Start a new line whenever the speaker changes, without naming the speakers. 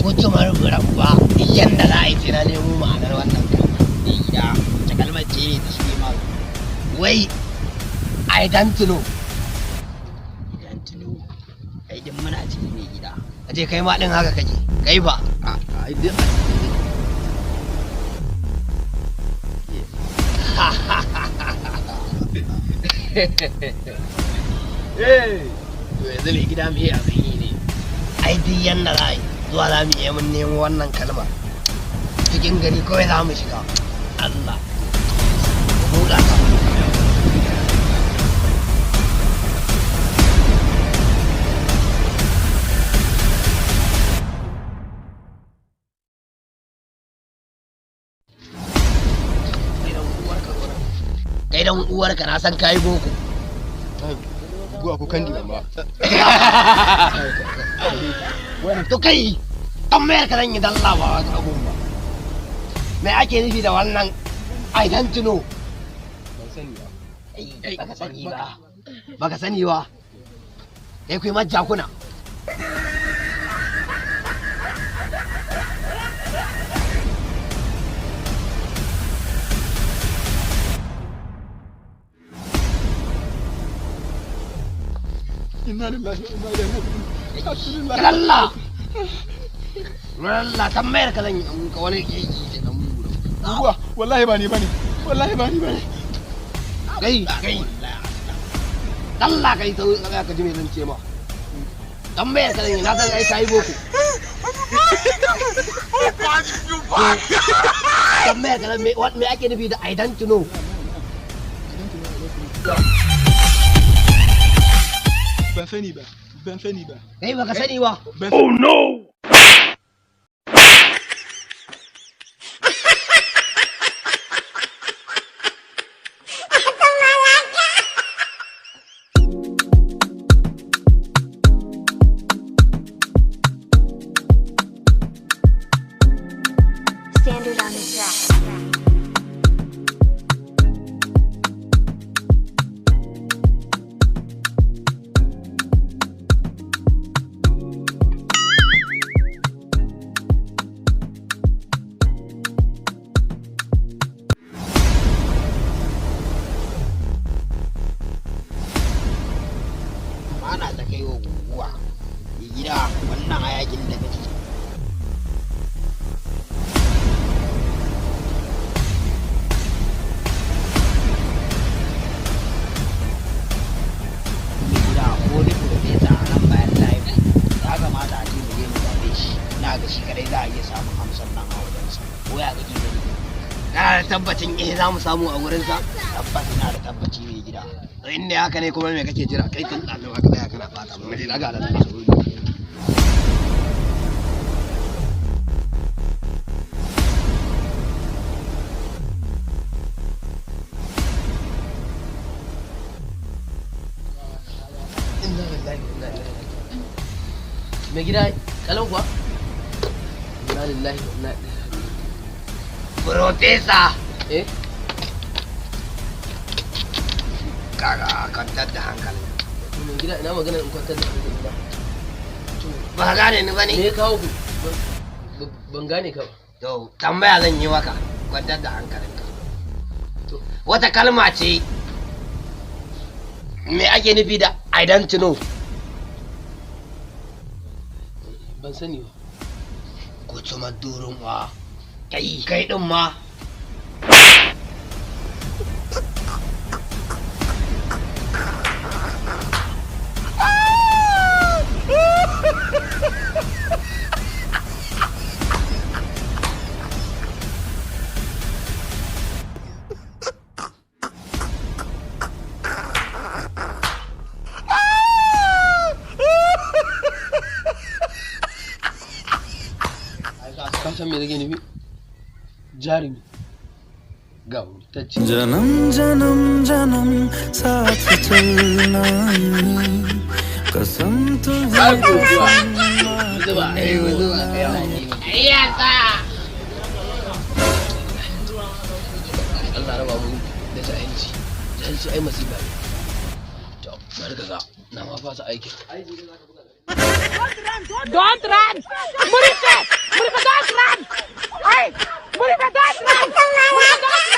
Mutumar uba, yanda za a yi sai na nemo ma'anar wannan kalmar. Mai gida, ta kalmar ce ne ta shige ma? Wai I don't know. I don't know. Ai din muna ciki, mai gida. A ce kai ma din haka kake. Kai ba?
Ai duk a ciki.
To yanzu, mai gida, me abin yi ne? Ai duk yanda za a yi, zuwa za mu iya mun nemo wannan kalmar. Cikin gari kawai za mu shiga. Allah mu buɗa ta. Kai dan uwarka, na san kayi boko.
Guwa ko kandi ban ba.
To kai, tambayar ka zan yi dalla, ba wata abun ba. Me ake nufi da wannan "I don't know"?
Ban sani ba.
Baka sani ba? Baka sani ba? Kai kuyi majakuna.
Inna lillahi wa inna ilaihi raji'un.
Allah Allah, tambayar ka zan yi in ka wani yaki da dan mura.
Guwa, wallahi ba ni bane. Wallahi ba ni bane.
Kai, kai, Allah, kai sau ka ka ji me zan ce ma. Tambayar ka zan yi, na san ai kai boko. Tambayar ka zan, me ake nufi da "I don't know"?
Ban sani ba. Ban sani ba.
Kai baka sani ba?
Ban. Oh no.
Standard on the track.
Ana ta kai wa guguwa. Mai gida, wannan hayakin da kake mai gida, ko ni professor a nan bayan layi, ya kamata a ce mu je mu same shi. Na ga shi kadai za a iya samun amsar nan a wajensa. Ko ya kake gani? Kana da tabbacin eh za mu samu a wurinsa? Tabbas ina da tabbaci, mai gida. To inda haka ne kuma, me kake jira? Kai, tun ɗazu aka tsaya kana fata mu je daga da sauri.
Inna lillahi wa inna ilaihi raji'un. Mai gida, kalau kuwa? Inna lillahi wa inna ilaihi raji'un.
Professor.
Eh.
Kaga, kwantar da hankalin.
To mai gida, ina magana in kwantar da hankali na? To.
Ba ka gane ni ba
Me
ne?
ya kawo ku? Ban gane ka ba.
To tambaya zan yi maka, kwantar da hankalinka.
To.
Wata kalma ce, me ake nufi da "I don't know"?
Ban sani ba.
Kutumar durin wa. Kai, kai din ma.
Ka san me nake nufi? Jarumi ga wurtacce.
जन्म जन्म जन्म साथ चलना यूं, कसम तुम्हें.
Zuba zuba.
Zuwa. Ayyata.
Allah raba mu da jahilci. Jahilci ai masifa ne. To bari ka ga, na ma fasa aikin.
Don't run! Murife! Murife, don't run! Hey! Murife, don't run! Murife, don't